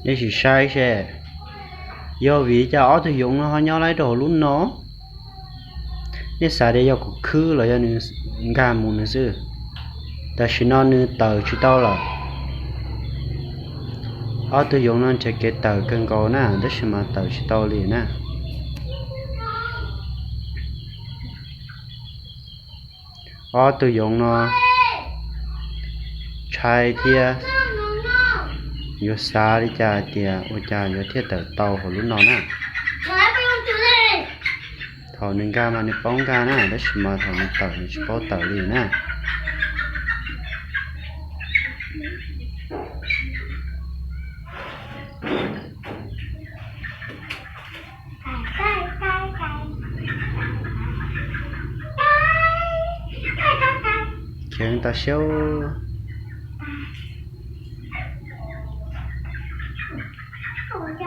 Nej sim saib seb, yog vim li cas ob tug yoov no ho nyob lawm rau hauv lub no? Nej xav tias yog kuv khwb los yog nws nkag mus nws xwb? Tam sim no nws tawm tsis tau lawm. Ob tug yoov no nrhiav kev tawm kawg nkaus na, tab sis mas tawm tsis tau li na. Ob tug yoov no ntshai thiab yuav xav li cas hais tias ua cas yuav thiaj tawm tau hauv lub no na. Thaum nws nkag mas nws paub nkag na, tab sis mas thaum nws tawm nws tsis paub tawm li na. Khiav tas siab.